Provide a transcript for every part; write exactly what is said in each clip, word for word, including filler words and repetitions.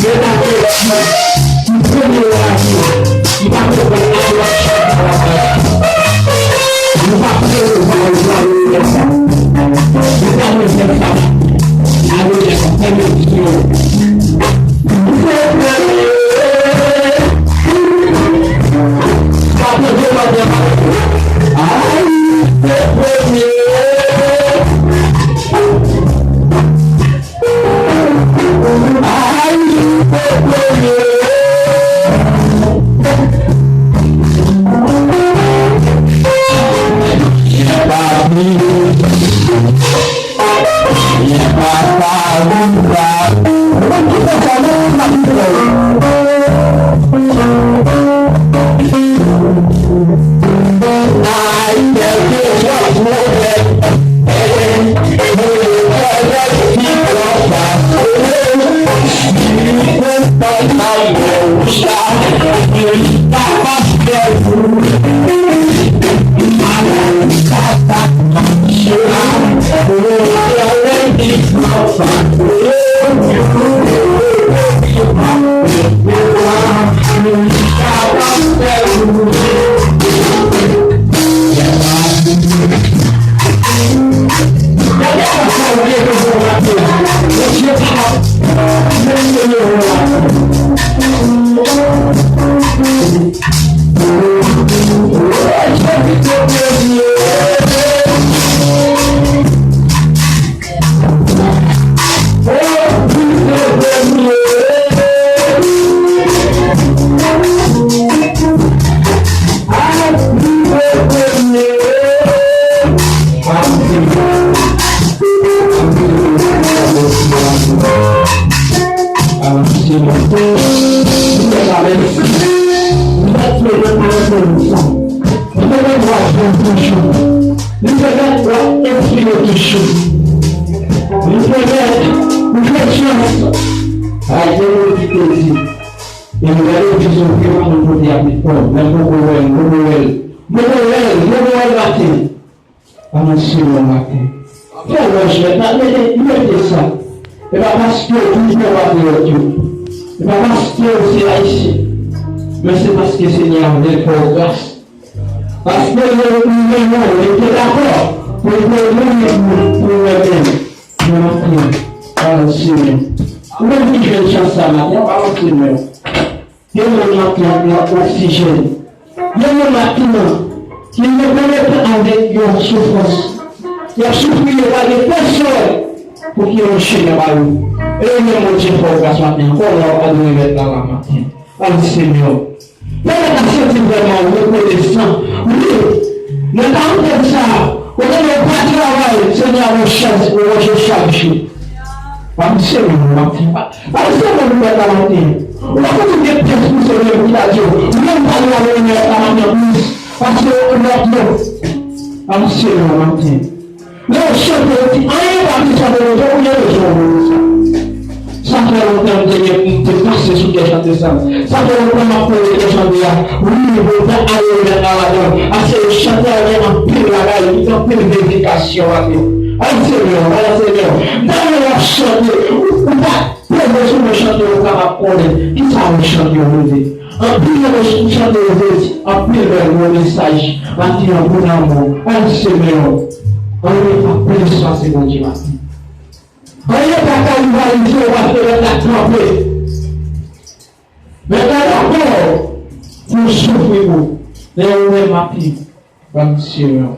Mwen pa konprann adoration sa w ap bay. Nou pa prevwa yon adoration. Nou pa bezwen sa. Adoration, fè menm ti yo. Sa pran de lòt de. Ay, se premye. Li pèmèt w ap jwenn toujou. Li pèmèt w ap enspire toujou. Li pèmèt ou fè chans. Ay, gen moun ki te di, e m gade Jezi, ou gen yon moun kote y ap met kò, men m poko wè l, m poko wè l. M poko wè l, m poko wè l maten. Anonse yon maten. Fè lòj mèt la, mete, mete sa. E pa paske ou fè patriyòt yo. E pa paske ou se ayisyen. Men se paske Senyè a vle fè w gras. Paske li, li renmen w, li te dakò pou l te mouri pou, pou w renmen l. Yon maten, anonse yon. Ou menm ki jwenn chans sa maten, anonse yon. Gen moun maten ap pran oksijèn. Gen moun maten ki rekonèt avèk yon soufrans. Y ap soufri, yo pa gen pèsòn pou ki yon chemen ba yo. E yo menm Bondye fè w gras maten ankò, lè w adore Mèt la la maten. Al Senyè. Pèmèt a santi vrèman rekonesan. Wi, nan karantèn sa a, kote nou pa travay, Senyè a yon chans pou manje chak jou. Pa misye menm, w ap fè pa. Pa misye menm, w ap fè pa maten. Ou pa konn gen pyès pou se menm ki ta di w. Ou menm pa gen anyen nan maten plis. Paske w ap non. Pa misye menm, w ap fè. Lè w chante, w di, anyen pa bezwen de nou, ou gen bezwen w sa. Sa fè lontan m te gen, m te panse sou kè chante sa. Sa fè lontan m ap pale de kè chante a. Wi, m te ale nan ladan. Ase chante a gen anpil bagay, li gen anpil verifikasyon ladan. Al Senyè, al Senyè. Dayè w ap chante, ou, ou pa poze sou mwen chante yo kapab konnen. Kisa yon chante yo vle di? Anpil nan chante yo vle di, anpil bèl bon mesaj. Maten an, bon lanmou. Al Senyè. Anyen pa plis pase Bondye maten. Anyen pa ka rivalize w paske lè l ap kanpe. Men gade ankò pou w soufri pou lè ou wè maten, ban m sere w.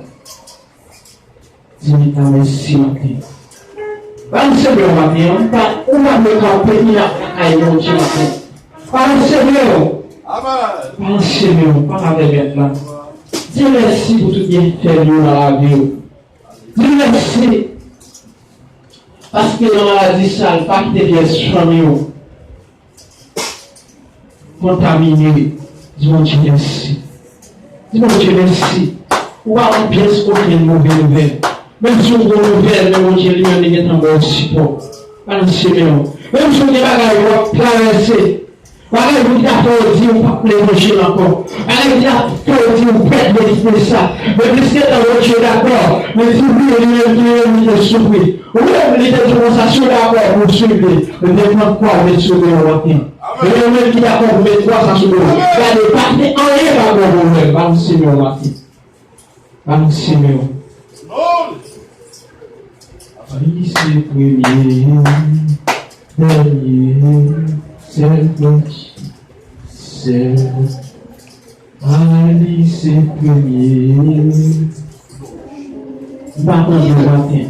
Di Mèt la mèsi maten. Ban m sere w maten, ou pa, ou pa dwe kanpe inap lakay Bondye maten. Ban m sere w. Ban m sere w, pale avè Mèt la. Di mèsi pou tout byenfè li yo nan lavi w. Di mèsi. Paske nan maladi sa, li pa kite pyès fanmi w kontamine. Di Bondye mèsi. Di Bondye mèsi. Ou pa yon pyès okenn move nouvèl. Menm si w gon nouvèl, men Bondye li menm li gentan ba w sipò. Ban m sere w. Menm si w gen bagay w ap travèse, Bagay moun ki ta fè w di ou p ap levanjil ankò. Bagay ki ta fè w di ou pèdi lespri sa. Men pliske tan Bondye dakò, men di wi, li menm ki menm li te soufri. Ou menm li te di konsa, si w dakò pou w swiv li, men te pran kwa, men swiv li yon maten. Men yo menm ki dakò pou met kwa sa sou do w. Gade, pa gen anyen pa gen yon pwoblèm. Ba m seme yon maten. Ba m seme yon. Li se premye, dènye, sèl pèdi, sèl. Ay, li se premye. M pa tande maten.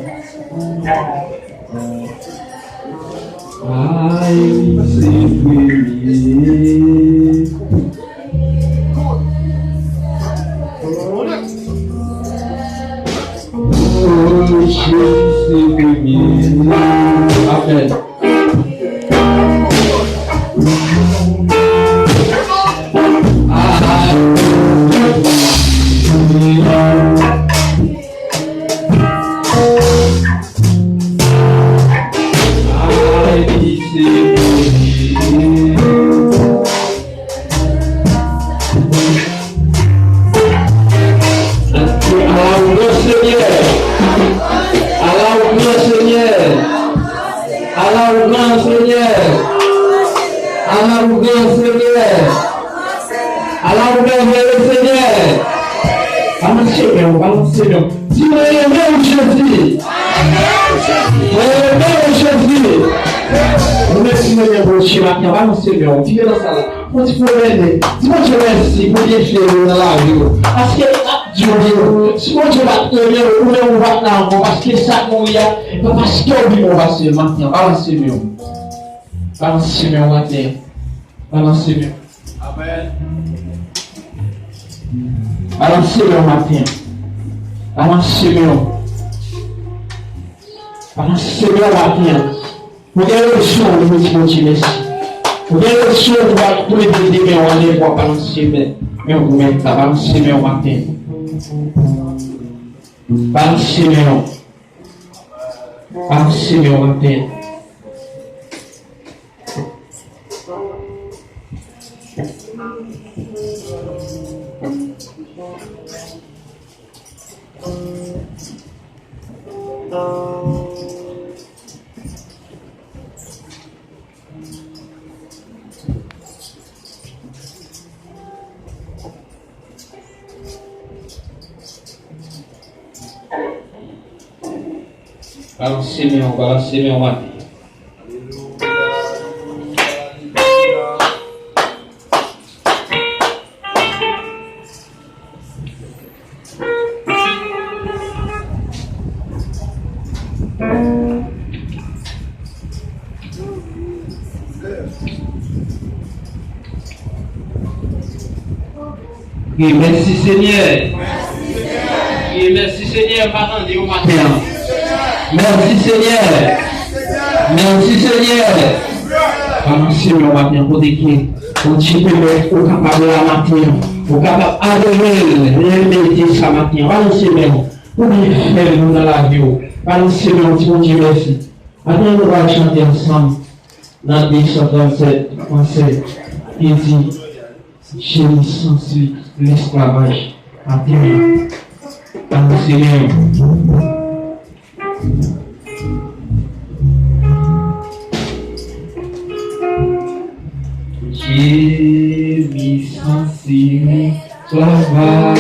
Ay, li se premye. Oh, Jezi se premye. Amen. Ala ou gran, Senyè! Ala ou gran, Senyè! Ala ou gran, Senyè! Ala ou gran, Senyè! Ala ou mèvèye, Senyè! Balanse men w, balanse men w. Di, "Mwen renmen w, Jezi." Mwen renmen w, Jezi. Ou mèsi, Senyè, Bondye, maten, balanse men w. Di, "Mwen nan sal la." Bondye, mwen renmen. Di, "Bondye, mèsi pou byenfè ou nan lavi w." Paske l ap di w, si Bondye pa t renmen w, ou menm ou pa t la ankò. Paske sa k mouri a, e pa paske w pi bon pase l, maten, balanse men w. Balanse men w, maten. Balanse men w. Amen. Balanse men w maten an. Balanse men w. Balanse men w maten an. Ou gen rezon pou di Bondye mèsi. Ou gen rezon pou al plede demen w anlè pou w ap balanse men, men w goumen la. Balanse men w maten an. Balanse men w. Balanse men w maten an. Balanse men w, balanse men w maten. Wi, mèsi Senyè. Wi, mèsi Senyè, m pa tande w maten an. Mèsi Senyè. Mèsi Senyè. Balanse men w maten an, kote ke Bondye pèmèt ou kapab la maten an. Ou kapab adore l, renmen Dye sa maten an. Balanse men w. Ou byen fè nou nan lavi w. Balanse men w, di Bondye mèsi. Maten an nou pral chante ansanm nan de san trannsèt fransè ki di, "Je me sens sur l'esclavage à terre." Ann sere. Je me sens sur l'esclavage.